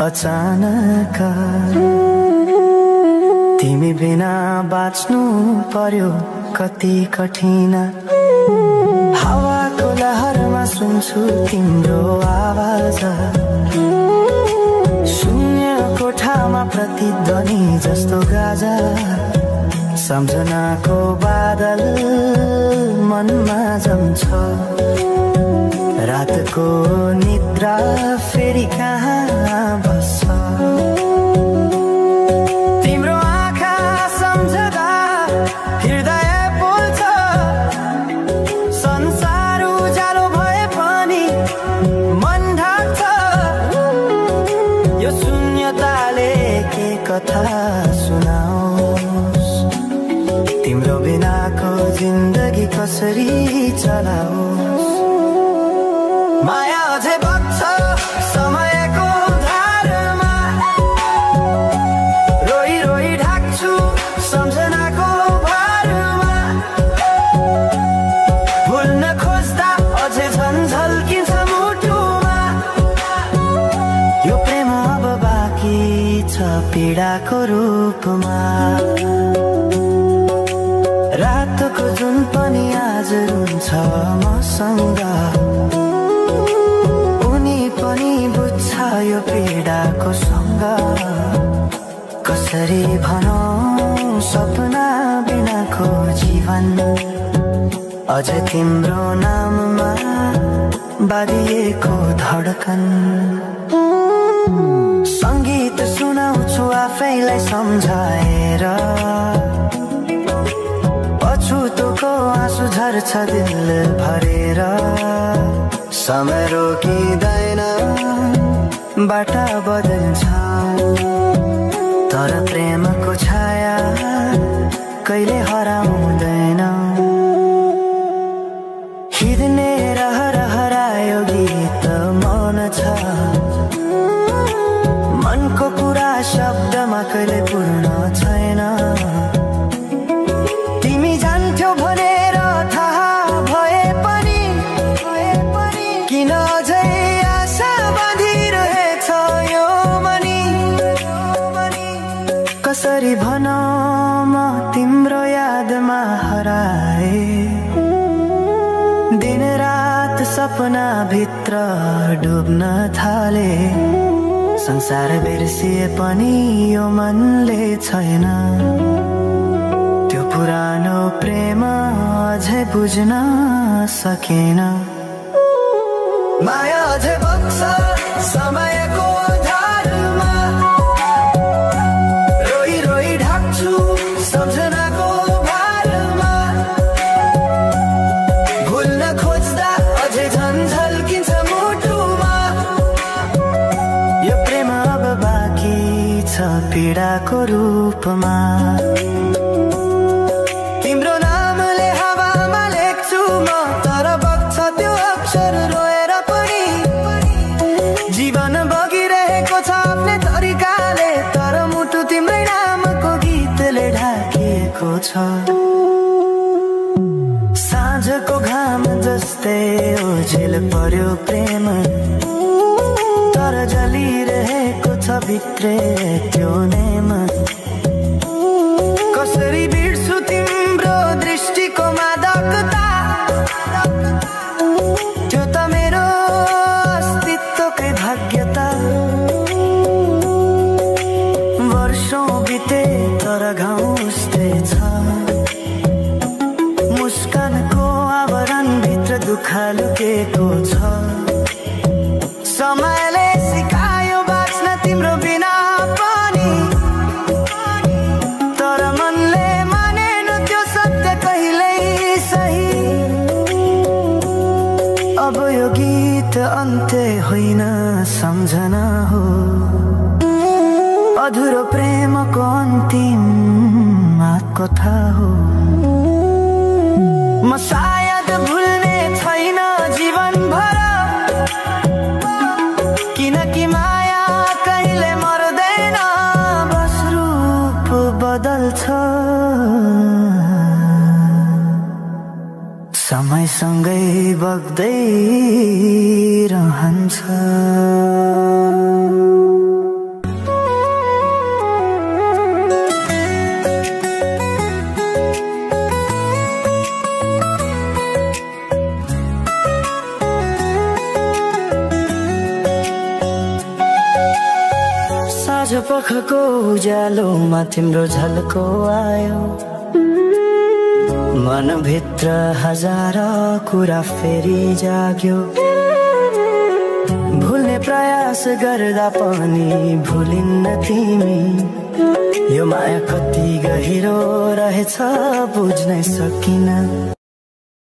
अचानक तिमी बिना बाँच्नु पर्यो कति कठिन हावाको लहरमा सुन्छु तिम्रो आवाज शून्य कोठामा प्रतिध्वनि जस्तो गाजा सम्झनाको बादल मनमा जम्छ रातको निद्रा फेरि कहाँ बस्छ तिम्रो आँखा सम्झदा हृदय बोल्छ संसार उज्यालो भए पनि मन ढाक्छ यो शून्यताले के कथा सुनाओस् तिम्रो बिनाको जिन्दगी कसरी चलाओस् माया अझै बग्छ समयको धारमा रोई रोई ढाक्छु सम्झनाको भारमा भुल्न खोज्दा अझै झन् झल्किन्छ मुटुमा यो प्रेम अब बाँकी छ पीडाको रूपमा रातको जुन पनि आज रुन्छ मसँग बुझ्छ यो पीडाको सँग कसरी भनौं सपना बिनाको जीवन अझ तिम्रो नाममा बाँधिएको धडकन संगीत सुनाउँछु आफैलाई सम्झाएर पछुतोको आँसु झर्छ दिल भरेर समय रोकिँदैन बाटा बदल्छ तर प्रेमको छाया कहिले हराउँदैन हिँड्ने हरायो गीत मौन छ मनको कुरा शब्दमा कहिले पूर्ण छैन तिमी जान्थ्यौ भनेर थाहा भए पनि किन अझै आशा बाँधिरहेछ यो मनी कसरी भनौं म तिम्रो यादमा हराए दिन रात सपना भित्र डुब्न थाले संसार बिर्सिए पनि यो मनले छैन त्यो पुरानो प्रेम अझै बुझ्न सकेन माया अझै बग्छ समयको धारमा रोई रोई ढाक्छु सम्झनाको भारमा भुल्न खोज्दा अझै झन् झल्किन्छ मुटुमा यो प्रेम अब बाँकी छ पीडाको रूपमा तिम्रो नामले हावामा लेख्छु म तर बग्छ त्यो अक्षर रोएर जीवन बगिरहेको छ आफ्नै तरिकाले तर मुटु तिम्रै नामको गीतले ढाकिएको छ साँझको घाम जस्तै ओझेल पर्यो प्रेम तर जलिरहेको छ भित्रै त्यो नेम कसरी बिर्छु तिम्रो दृष्टिको मादकता त्यो त मेरो अस्तित्वकै भाग्यता वर्षौं बिते तर घाउ उस्तै छ मुस्कानको आवरण भित्र दुःख लुकेको छ समयले सिकायो बाँच्न तिम्रो बिना पनि तर मनले मानेन त्यो सत्य कहिल्यै सही अब यो गीत अन्त्य होइन सम्झना हो अधुरो प्रेमको अन्तिम कथा हो म सायद भुल्ने छैन जीवन भर किनकि माया कहिले मर्दैन बस रूप बदल्छ समयसँगै बग्दै रहन्छ। साँझ पखको उज्यालोमा तिम्रो झल्को आयो, मनभित्र हजार कुरा फेरि जाग्यो। भुल्ने प्रयास गर्दा पनि भुलिन्न तिमी, यो माया कति गहिरो रहेछ बुझ्नै सकिन।